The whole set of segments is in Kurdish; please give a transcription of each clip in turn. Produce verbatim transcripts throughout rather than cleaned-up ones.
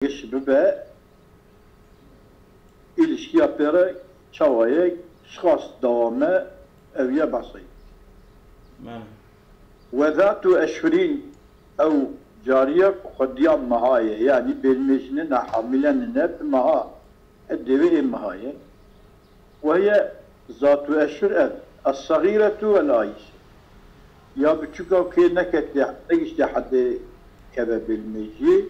giş bibe, îlişkiya pê re çawa ye, çiqas dewam e, ew ye behsê. Belê. Ve zatu eşhurîn, ew cariye ku xwediya meha ye, yanî bêlmêjî nîne, hamîle nîne, bi meha, eddê wê ê meha ye. Ve hiye zatu eşhur ev, es-segîretu vel ayîşe. Ya biçûka ku neketiye, negiştiye hedê keve bêlmêjî,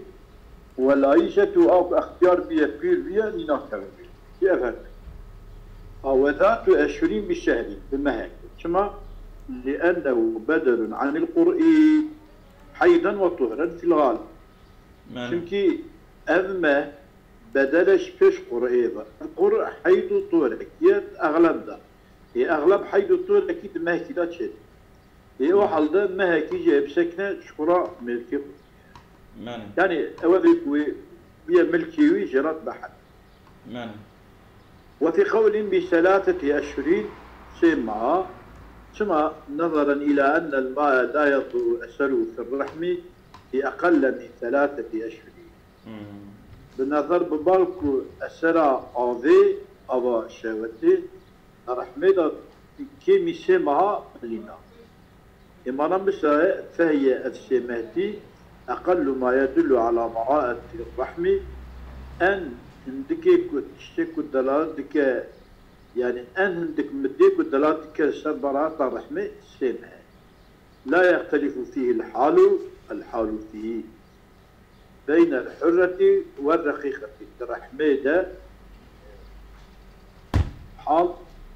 vel ayîşetu, a ku extiyar bîye, pîr bîye, nîna keve bêlmêjî. Ev her. A ve zatu eşhurîn bi şehrîn, bi mehekê. Çima? Li ennehu bedelun anil qur'i heyden ve tuhren fil galib. Belê. Çimkî ev meh bedele ji pêş qur'ê ve. Qur' heyd û tuhrek ye, exleb de. Ê exleb heyd û tuhrekî di mehkî de çêdibe. Ê o Belê. Halde mehekî jî hê bisekine ji xwe re milkê xwe. Belê. Yanî ew vê ku wê bîye milkê wî jê re dibe hed. Belê. Ve fî qewlin bi selaseti eşhurîn, sê meha. Çima? Nezeren îla ennel mae la yezhuru eseruhu fir rehmî bi eqelle min selaseti eşhurîn. Hmm. Bi nezer bi bal ku esera avê, ava şehwetê, di rehmê de kêmî sê meha bilîna. Ê mana misaye, fehiye ev sê mehtî, eqellu ma yedullu ala meraeti rehmî, en hindikê ku tiştê ku delalet dike, yanî en hindik middê ku delalet dike ser beraeta rehmê sê meh e. La yextelifu fîhil halu, el halu fîhî. Beynel hurreti ve reqîqeti. Di rehmê de hal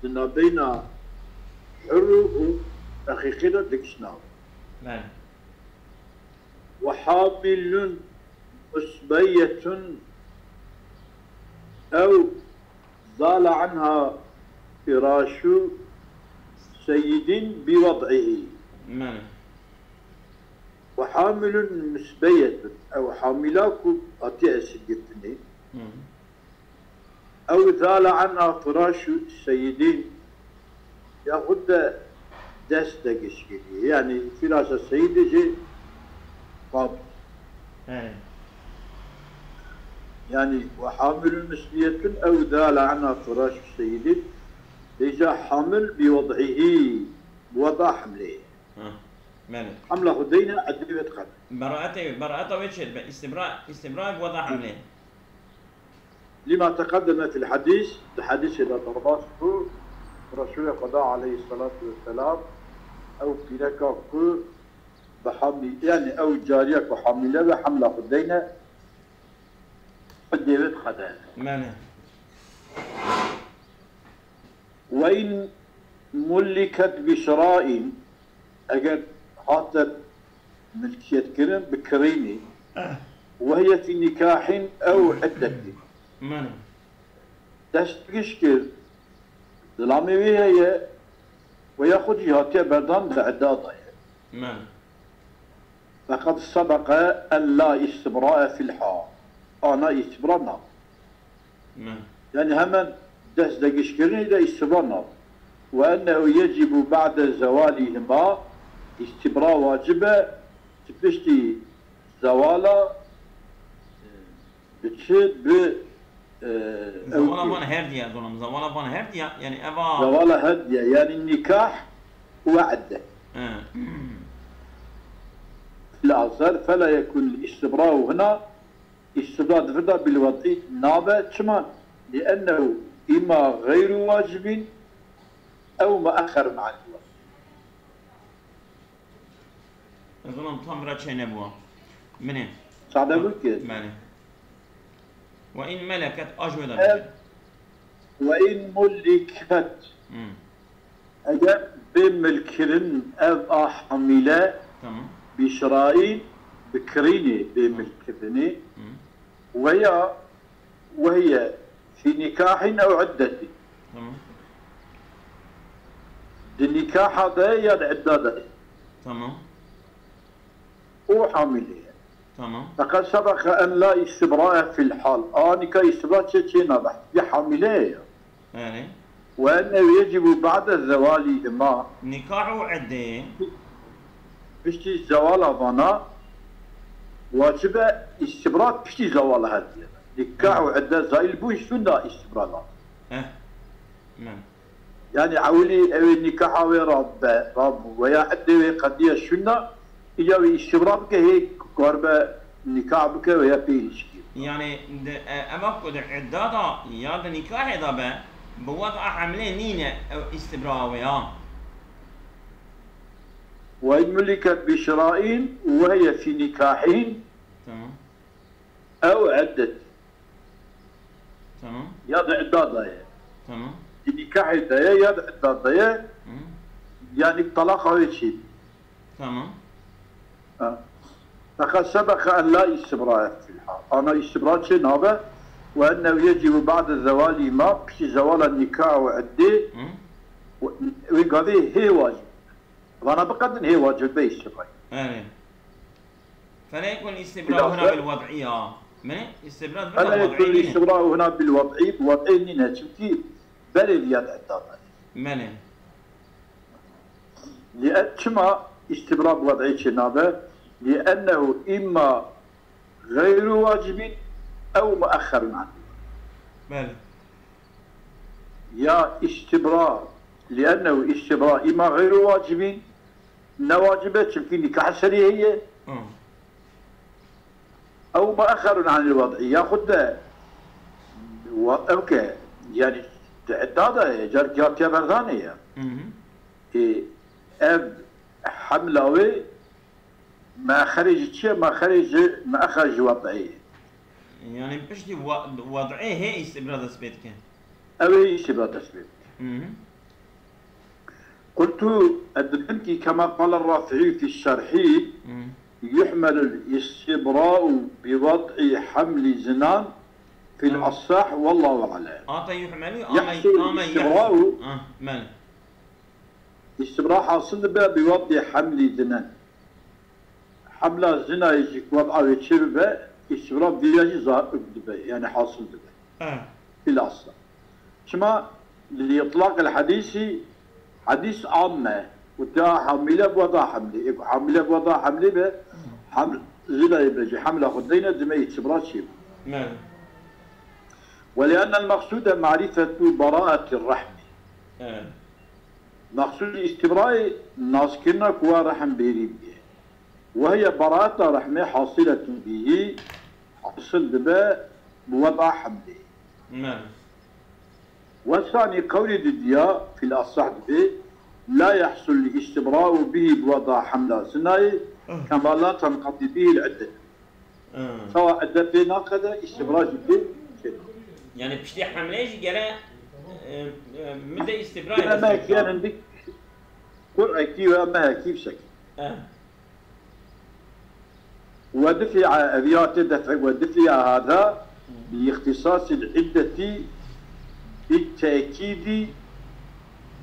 di navbeyna hurr û reqîqê de digişna. Belê. Ve hamilun musbeyetun ew zale anha firaşu seyyidin bi wed'ihi. Belê. Ve hamilun musbeyetun, ew hamîla ku hatiye esirgirtinê. Hı. Ew zale anha firaşu seyyidin, yaxud de dest de giş kiriye. Yanî firaşa seyyidê jê mabû. He. Yanî ve hamilun musbeyetun ew zale anha firaşu seyyidin, dêja hamil bi wed'ihi, bi weda hemlê. Ha, belê. Hemla xwe deyne, eddê wê diqede. Beraetê, beraeta wê çê dibe? Îstibra, îstibra bi weda hemlê. Lima teqeddeme fil hadîs, di hadîsê de derbas bû, Resulê Xweda aleyhisselatu vesselam, ew pîreka ku bi hamî-, yanî ew cariya ku hamîle be, hemla xwe deyne, eddê wê diqede. Belê. Ve in mulliket bi şirain, eger hate milkiyetkirin bi kirînî, ve hiye fî nîkahîn ew iddetî. Belê. Destgiş kir, zilamê wî heye, ve yaxud jî hatiye berdan di idda de ye. Belê. Feqed sebeqe en la îstibrae fîl hal. Ana îstibra nabe. Ne. Yanî hemen dest de giş kirinê de îstibra nabe. Ve ennehu yecîbu ba'de zewalîhima, îstibra wacib e, ti piştî zewala, bi çi, bi, e, Zewala ew van her diye, zolam. Zewala van her diye, yani eva. Zewala her diye, yani nikah ve idde. He. Fil azhar, fela yekun istibra'u huna, istibra di vir de bil wad'i nabe, çima? Li ennehu ima gayru wacibin ew muaxxerun anil wad'i. Ez olam tam vira çê nebûwa. Min ê. Sade bû ki. Belê. Ve in meleket, a ji wê de Ev, bêje. Ve in mulliket. Hmm. Eger bê milkirin ev a hamîle Tamam. bi şiraî bi kirînê bê Tamam. milkirinê. Hmm. Veya Ve hiye fî nîkahîn ew iddetî. Tamam. Di nîkaha de ya di idda de. Tamam. Û hamîle ye. Tamam. Feqed sebeqe en la îstibrae fîl hal. A nîka îstibra çê çê nabe. Yê hamîle ye ya. Yani. Ve ennehu yecîbu ba'de zewalîhima. Nîkah û iddeyê. Piştî zewala vana Wacibe îstibra piştî zewala her diye. Nikah û idde zayil bûn şûnda îstibra lazim. Eh. Men. Yani ewilî ew ê nikaha wê rabe, rabû veya iddê wê qediye şûnda, îca wê îstibra bike hê karibe nikah bike veya pê ilişkî. Yani di, e, eva ku di idda da ya di nikahê da be, bi weda hemlê nîne ew îstibra wê ya. وإن ملكت بشراء وهي في نكاح Tamam. أو عدة. Tamam. Ya da idda da ye. Tamam. Di nikahê de ye ya da idda da ye. Hı. Yani talaqa wê çê. Tamam. Ha. فقد سبق أن لا استبراء في الحال. Ana îstibra çê nabe. وأنه يجب بعد زوالهما, piştî zewala nikah û iddê, Hı. wê gavê hê wacib. Vana biqedin hê wacib be îstibra. Erê. فلا يكون الاستبراء هنا بالوضعية. Mene? İstibra فلا يكون الاستبراء هنا بالوضعي, bi wad'î nîne, çimkî berê viya de idda be. Mene. Li-, çima îstibra bi wad'î çê nabe? لأنه إما غير واجب أو مؤخر عنه. Belê. Ya îstibra, لأنه îstibra إما غير واجب, ne wacib e, çimkî nikah serî heye. Hı. Ew مؤخر عن الوضع, yaxud de wa-, ew ke, yani, di idda de ye, carek ya tiya berdanê ye. Hı hı. Ê, ev hemla wê me'xerê ji çi ye? Me'xerê ji, me'xer ji wad'ê ye. Yani piştî wa-, wad'ê hê îstibra dest pê dike. Ew ê îstibra dest pê bike. Hı hı. قلت, ez dibim ki كما قال الرافعي في الشرح, Hı. يحمل الاستبراء بوضع حمل زنا في Tamam. الأصح والله أعلم. Ata yuhmelu ama يحصل ama الاستبراء, Ah, men. Îstibra hasil dibe bi wad'î hemlî zinen. Hemla zinayê jî ku wad'a wê çêbibe, îstibra viya jî za-, dibe, yani hasil dibe. Ah. Bilhassa. Çima? Li itlaq el hadîsî, hadîs am me. Û te hamile bi wada hemlê. Ê ku hamile bi wada hemlê be, hem-, zinayê be jî hemla xwe deyne, dime îstibra çêbû. Men. ولأن المقصود معرفة براءة الرحم. Evet. Maqsûd îstîbrayê naskirina ku wa rehm bêrî bûye. Wehye beraeta rehmê hasîletun bîhî, hasil dibe bi weda hemlê. Men. Wesanî qewlê didiya fîl asah dibe, la yehsul îstîbrau bîhî bi weda hemla zinayê, kema la tenqedî bîhîl iddet. Ha. Sawa idde pê naqede, îstîbra jî pê çênabe. Yani piştî hemleyê jî gere, e, e, midde îstîbra Gere me hekî hindik qur'ekî ve me hekî bi şekî. Eh. ودفع, ev ya tê def-, ودفع هذا لاختصاص العدة بالتأكيد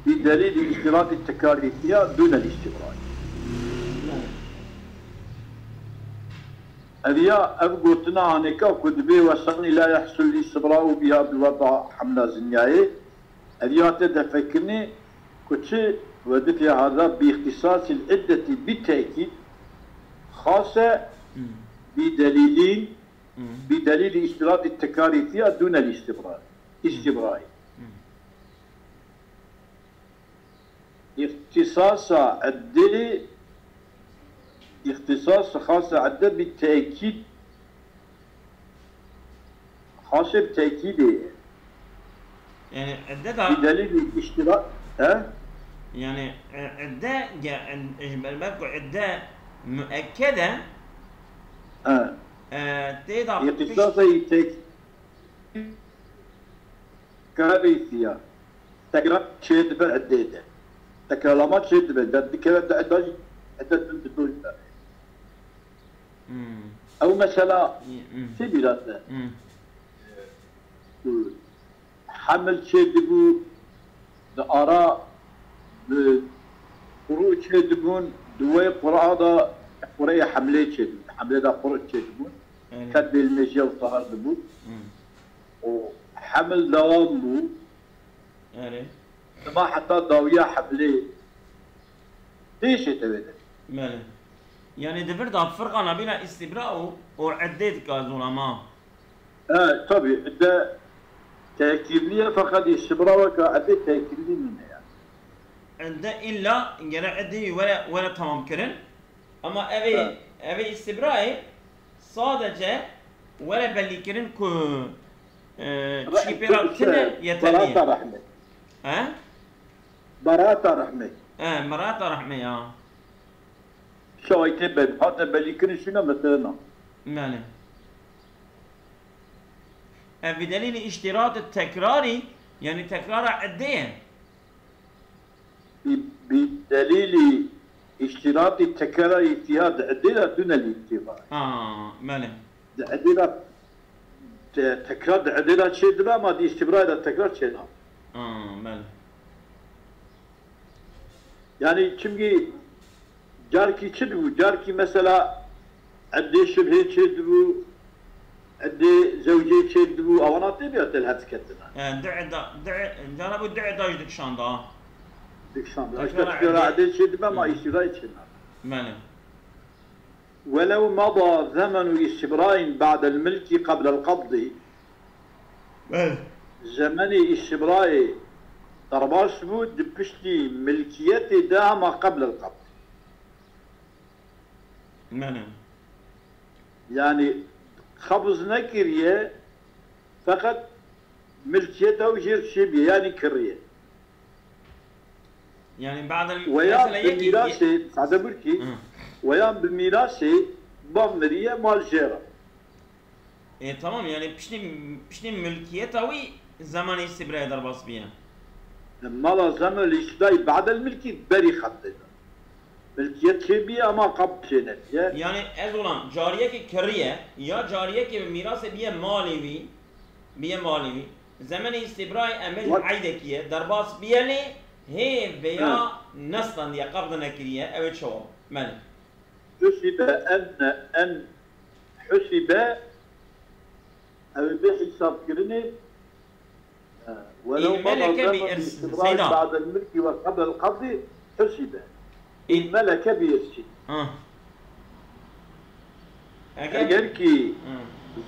بدليل اشتراط التكاريثية دون الاستبراء. Ev ya, ev gotina hanêka ku dibê wesanî la yehsul îstîbrau bîha bi weda hemla zinyayê, ev ya tê defekirinê ku çi ودفع هذا باختصاص العدة بالتأكيد خاصة Hmm. بدليل Hmm. بدليل اشتراط التكاريثية دون الاستبراء. استبراء. Hmm. اختصاص عدة، اختصاص خاص عدة بالتأكيد. خاص بتأكيد. Yani idde da بدليل اشتراط، ها؟ yani e, idde ge- e, ji ber ku idde müekkede ها. e, tê da اختصاص تأكيد. Karîsiya. Tekrar çê dibe idê de. Tekrarlama çê dibe. De dikeve de idda, idde din dibe. Hmm. Ew mesela Hmm. sê bîra te. Hmm. Hemil çê dibû, di ara bi quru çê dibûn, di wê qura da qureyê hemlê çê dibûn. Hemlê da quru çê dibûn. Evet. Ket bêlmêjiya û tahar dibû. Hmm. û hemil dewam bû. Evet. Dema heta dawiya hemlê pêşê tevê de. Belê. Yani di vir de firqa nabîna îstîbra û, û eddê dike zulama. E, tabii, de tekilli ye, fakat îstîbra weke eddê tekilli nîne yani. Ende illa gere eddê were, were tamam kirin. Ama evê, Evet. Evê îstîbrayê sadece were bellî kirin ku, e, tişkî pê re tune yeterli Barata ye. Rahme. He? Barata Rahme. He, mirata rehme ya. Şawaytê be, hate bellî kirin şuna mesela. Belê. Ev bi delîlî îştîratê tekrarî, yani tekrara eddê ye. Bi, bi delîlî îştîratî tekrara îtîhad eddê de tune lî îtîbar. Ha, belê. Di eddê de te, tekrar di eddê de çê dibe ama di îstîbrayê de tekrar çê nabe. Ha, belê. Yani çimkî carkî çi dibû? Carkî mesela eddê şibhê çê dibû, eddê zewcê çê dibû, awana tê bîra te li hev diketine. E, du edda, du e-, cara bû du edda jî dikişanda. Dikişanda. Tekrar İşte tekrar eddê- eddê çê dibe ama Hı. îstîbrayê çê nabe. Belê. ولو مضى زمن استبراء بعد الملك قبل القبض. Belê. Zemenê îstîbrayê derbas bû di piştî milkiyetê de ama qebl el qebd. Belê. Yani qebz nekiriye, feqet milkiyeta wî jêr çêbiye, yani kiriye. Yani ba'del Weya mesela bi yekî mîrasê, sade bir ki, Hı. weya bi mîrasê bav miriye mal jêra. E, tamam, yani piştî, piştî milkiyeta wî zemanê îstîbrayê derbas biye. Mala zemanê îstîbrayê ba'del milkî berî xebtê de. Milkiyet çêbiye ama qebd çênebiye. Yani ez olan cariyekê kiriye ya cariyekê bi mîrasê biye malê wî, biye malê wî. Zemanê îstîbrayê em bêjin What? Eydekî ye, derbas biye lê hê veya nestandiye, qebd nekiriye, ew ê çawa? Belê. Husibe en, en husibe ew bê hesab kirinê, e, welew În meleke mada bi zemenê irs-, îstîbrayê Seyda. ba'del milkî ve qebl el qebdî husibe. În- În meleke bi irsî. Ha. Eger, Eger ki Ha.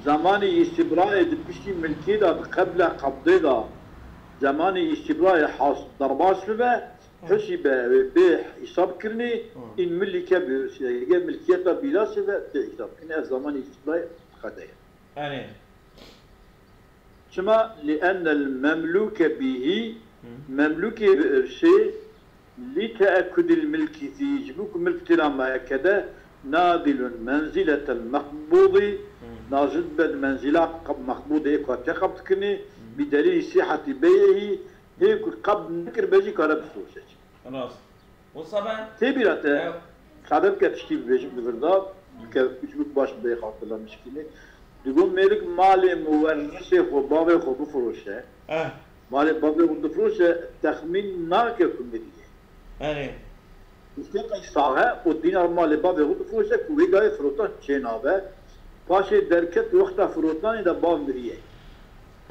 zemanê îstîbrayê di piştî milkê de, di qebla qebdê de, zemanê îstîbrayê has derbas bibe, husibe wê bê hesab kirinê, Hı. în milîke bi irsî. Eger milkiyeta bîrasê ve tê hesab kirinê, ev zemanê îstîbrayê qede ye. Erê. Çima? Li ennel memlûke bîhî, Hı. memlûkê bi irsê, li teekudil milkî fî, ji bo ku milk têra meekede, nazilun menziletel mekbûdî, Hı. nazil dibe di menzila qeb-, mekbûdê ê ku hatiye qebd kirinê, bi delîlî sîhetî bey'ihî, hê ku qebd nekiribe jî kare bifiroşe. Rast. Wisa be? Tê bîra te, Ew. sade bike tiştî bibêjim di vir de, ke ji bo baş bê xatirla mişkînê. Digo mêrik malê muwerrisê xwe, bavê xwe bifiroşe. Eh. Malê bavê xwe difiroşe, texmîn nake ku mirî ye. Erê. Îşte qey saxe û dînar malê bavê xwe difiroşe ku wê gavê firotan çênabe. Paşê derket wexta firotanê de bav miriye.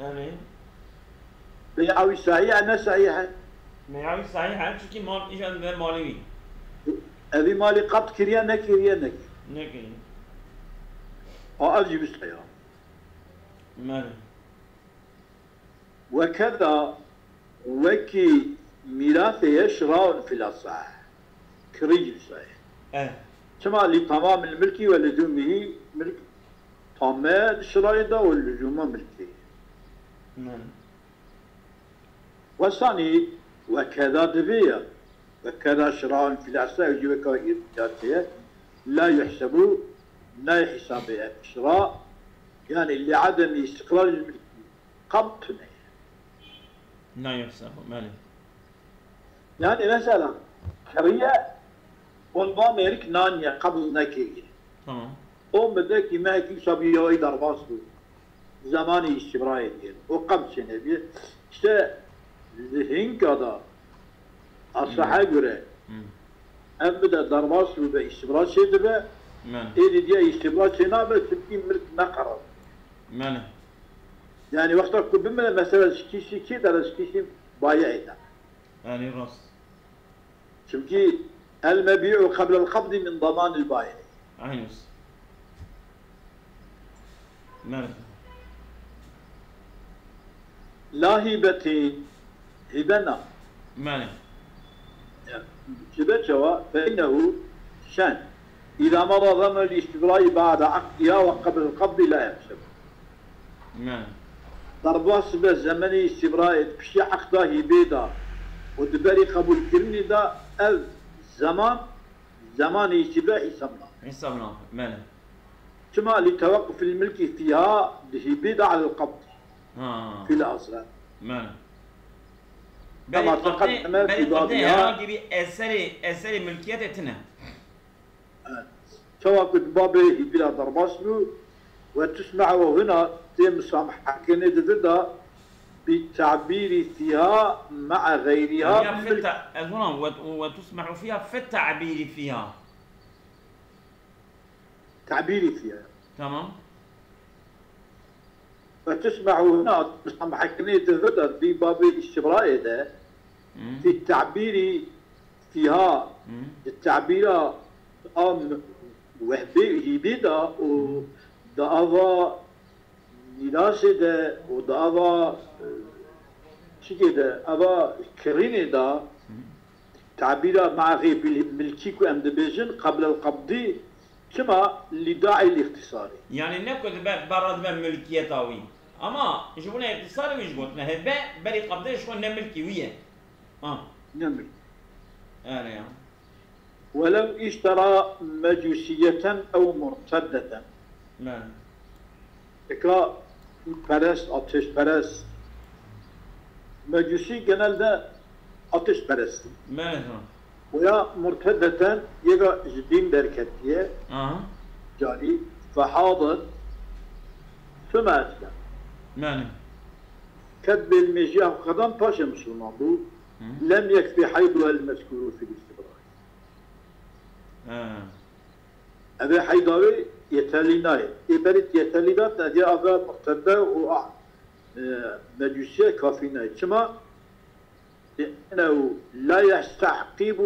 Erê. Bey'a wî sahîh e, ne sahîh e? Bey'a wî sahîh e, çunkî mal îjan ve malê wî. Evî malî qept kiriye, nekiriye, nekiriye. Nekiriye. A ev jî wisa ya. Merê. Wekeda, wekî mîrasê ye şiraun fil esah. Kirî jî wisa ye. Eh. Çima li tamamil milkî ve luzûmihî milk tam e di şirayê de û luzûma milkê. Merê. Wesanî wekeda divê ya. Wekeda şiraun fil esah, ew jî weka îrtiyatê ye. La yuhsebu, nayê hesabê ev şira. Yani li ademî îstiqraril milkî. Qebt tune ye. Nayê hesabê, merê. Yani mesela kiriye, hûn va mêrik naniye, qebz nekiriye. Tamam. O mudekî mehekî wisa bî ya wî derbas bû. Zemanê îstîbrayê diye. O qebz çênebiye. İşte li hinka da asahe göre Hmm. ev bide derbas bû ve îstîbra çêdibe. Merê. Êdî diye îstîbra çênabe, çimkî milk neqerar. Merê. Yani wexta ku bimire mesela ji kîşî kê dere, ji kîşî bayi'ê de. Erê, rast. Çimkî el mebi'u qebl el qebdî min damanil bayi. Aynus. Mane. لا هبة، هبة نا. Mane. Ji ber çawa? فإنه شأن إذا مضى زمن الاستبراء بعد عقدها وقبل القبض لا يحسب. Mane. Derbas be zemenê îstîbrayê di piştî eqda hîbê de û di berî qebûlkirinê de ev zeman, zemanê îstîbra hîsab nabe. Hîsab nabe. Mane. Çima? لتوقف الملك فيها, di hîbê de, على القبض. Ha. في الأصل. Mane. Kema Berî qabdê, teqeddeme berî fî qabdê babiha. herhangi bir eserê, eserê milkiyetê tine. Çawa ku di babê hîbî de derbas bû, وتسمع, û hina tê musamehekirinê di vir de, بالتعبير فيها مع غيرها Ya من fi ملك. ta-, ez ona, ve, ve tusmehu fiha fit ta'biri fiha. تعبير فيها. Tamam. وتسمع hina musamehekirinê di vir de, di babê îstîbrayê de, Hı. في التعبير فيها, Hı. di tabîra a wehbê hîbî de û di ava mîrasê de û di ava, e, çikê de, ava kirînê de, tabîra مع غير ملكي ku em dibêjin, قبل القبض, çima? لداعي الاختصار. Yani ne ku dibe, berra dibe milkiyeta wî. Ama ji bona îxtisarê wî ji gotine hebe, berî qabdê ji xwe ne milkî wî ye. Ha. Ne milkî. Erê ya. ولو اشترى مجوسية أو مرتدة. Mane. Eka perest, ateşperest. Mecusî genelde ateşperest. Mane ha. Veya murtedeten, yeka ji dîn derketiye, Aha. carî, فحاضت ثم أسلم. Mane. Ket bêlmêjiya xwedan, paşê misilman bû. Hı. لم يكف حيضها المذكور في الاستبراء. Ha. Evê heyda wê yeterlî nayê. Ê berî yeterlî da, te diya ave murtedde û a, e, mecûsiye kafî nayê. Çima? لأنه لا يستعقب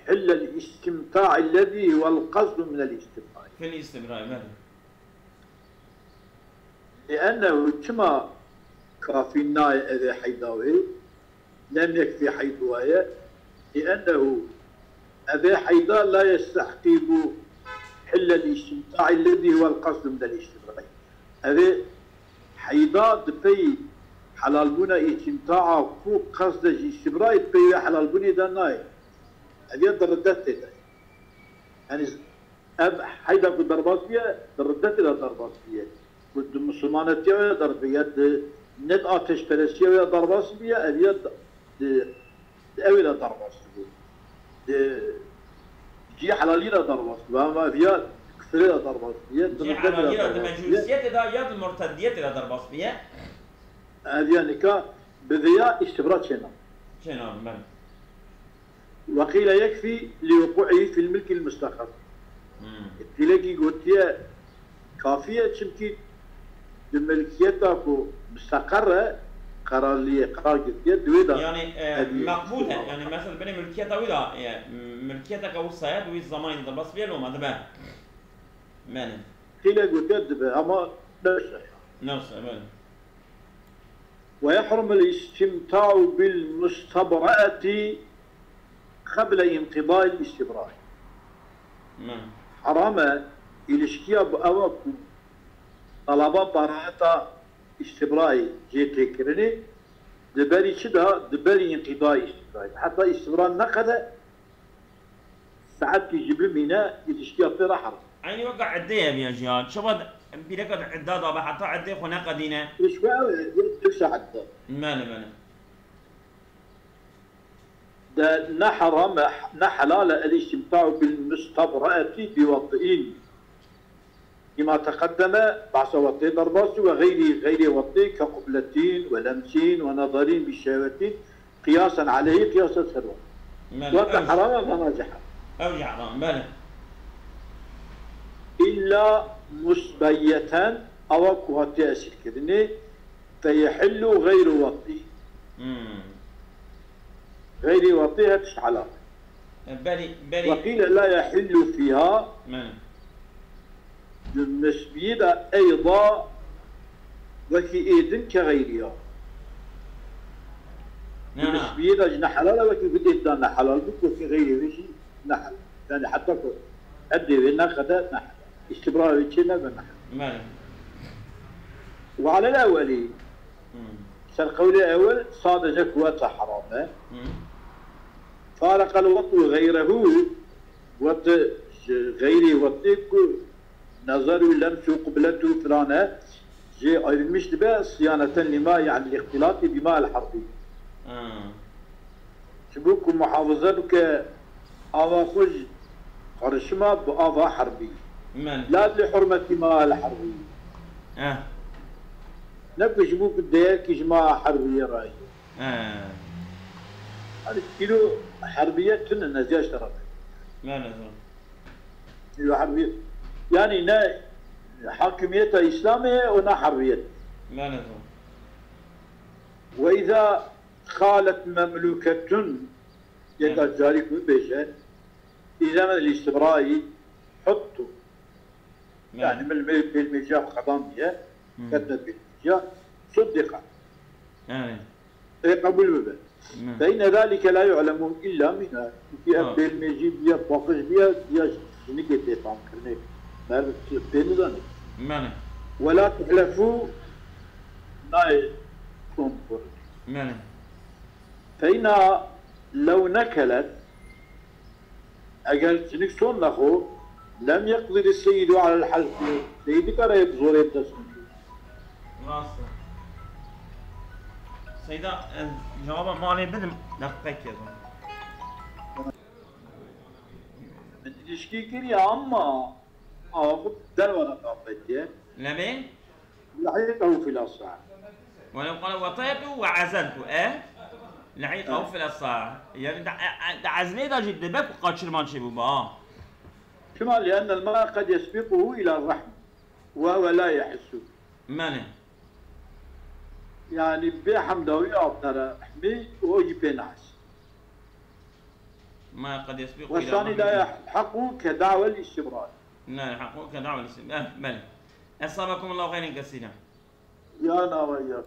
حل الاستمتاع الذي هو القصد من الاستبراء. Fil îstibra, mane. لأنه, çima kafî nayê evê heyda wê, لم يكف حيضها ye, لأنه evê heyda لا يستعقب حل الاستمتاع الذي هو القصد من الاستبراء. Evê heyda di pey helalbûna îstîmtaa ku qesde ji îstîbrayê di pey wê helalbûnê de nayê. Ev ya di riddet tê de. Yani ev heyda ku derbas bûye, di riddetê de derbas bûye. Ku di misilmanetiya wê de derbe, ya di ne di ateşperestiya wê de derbas bûye, ev ya di, di, di ewê de derbas bû. Di cihê helalî de derbas bû. Ama ev ya di kufrê de derbas bûye, di Cihê riddetê de helalî de, di derbas bûye. mecûsiyetê de ya di murtediyetê de derbas bûye. Ev ya nika bi vêya îstibra çêna. Çêna, mane. وقيل يكفي لوقوعه في الملك المستقر. Hmm. Qîlekî gotiye kafî ye, çimkî di milkiyeta ku misteqer e, qerarlî ye, qerar girtiye, di wê de Yani e, ev yê meqbûl e. îstîbra. Yani mesela binê milkiyeta wî de, e, milkiyeteke wisa ye, di wî zamanî de derbas bê, loma dibe. Mane. Qîle gotiye dibe, ama ne wisa ye. Ne wisa, mane. ويحرم الاستمتاع بالمستبرأة قبل انقضاء الاستبراء. Mane. Heram e, îlişkiya bi ewa ku talaba beraeta îstibrayê cihê têkirinê, di berî çi de, di berî înqîdayê îstibrayê. Heta îstibra neqede, saetkî jî bimîne, îlişkiya pê re heram. Eynî weke iddê ye bîya jî ya. Çawa bîreke di idda de be, heta iddê xwe neqedîne? Îlişkiya ew e, yê tişa idda. Mane, mane. De ne heram e, ne helal e, الاستمتاع بالمستبرأة بوطئ. لما تقدم, behsa watê derbas, وغير, غير watê, كقبلة ولمس ونظر بشهوة قياسا عليه, qiyas ser wan. Mane, Wate ew jî, heram e, mana jî heram. Ew jî heram, mane. إلا مصبية, awa ku hatiye esîrkirinê, فيحل غير وطئ. Hmm. غير وطئ her tişt helal. E, berî, berî. وقيل لا يحل فيها. Mane. Di misbiyê de eyda wekî êdin ke xeyriya. Di Na, na. misbiyê de jî ne helal e, wekî gudê da ne helal bû, wekî xeyrê wê jî ne helal. Yani heta ku eddê wê neqede ne helal. Îstibra wê çê nebe ne helal. Belê. Ve alel ewelî, Hmm. ser qewlê ewel sadece kuweta heram e. Hmm. Fareqel wet'u xeyrehu, wet ji xeyrê wet'ê ku nezer û lems û qublet û filan e, jê ayrılmış dibe, siyaneten lima, yani lîxtilati bima el harbi. Hmm. Ji bo ku muhafaza bike ava xwe ji qarişima bi ava herbî. Men. La li hurmetî ma el herbî. Eh. Ne ku ji bo ku deyekî ji ma herbiyê rayî. Eh. Hani kîlo herbiye tune ne ziya şeref. Men ez. Kîlo herbiye. Yani ne hakimiyeta İslamiye o ne herbiyet. Men ez. Ve izâ khalet memlûketun, yeka Hmm. carî ku bêje, îzeme li îstibrayî huttu. Yani Hmm. mil mê pêlmêjiya xedan diye, Hmm. ketne pêlmêjiya, suddiqa. Yani. Ê qebûl bibe. Hmm. Fe inne zalike la yu'lemu illa mina. Çünkü ev Ha. pêlmêjî biye, paqij biye, diya jinikê tê tam kirine. Merv pê nizane. Yani. Ve la tuhlefu nayê son xwe. Yani. Feyna lew nekelet, eger çinik son nexo, lem yeqdir seyyidu alel halfi, seyîd dikare bi zorê bi dest xwe. Rast e. Seyda, ez cevaba malê bidim, deqeqek ez. Min ilişkî kiriye ama awa xwe derva de qafetiye. Lebê? Lehiqehu fil asah. Welew qale wetaytu ve ezeltu, e? Lehiqehu fil asah. Yani da, da eznê de jî dibe ku kaçirman çêbû ba. Çima? Li'ennel ma'a qed yesbiquhu ila rahm ve huve la yehissu. Mene. Yani bê hemdawî avdere hemî û o jî pê nehis. Ma qed yesbiqu Ve ila sani la rahmeti. Yelhaqu ke da'wel istibra. La yelhaqu ke da'wel istibra. Eh, belê. Esabekumullahu xeyren kesîra. Ya nawe ya.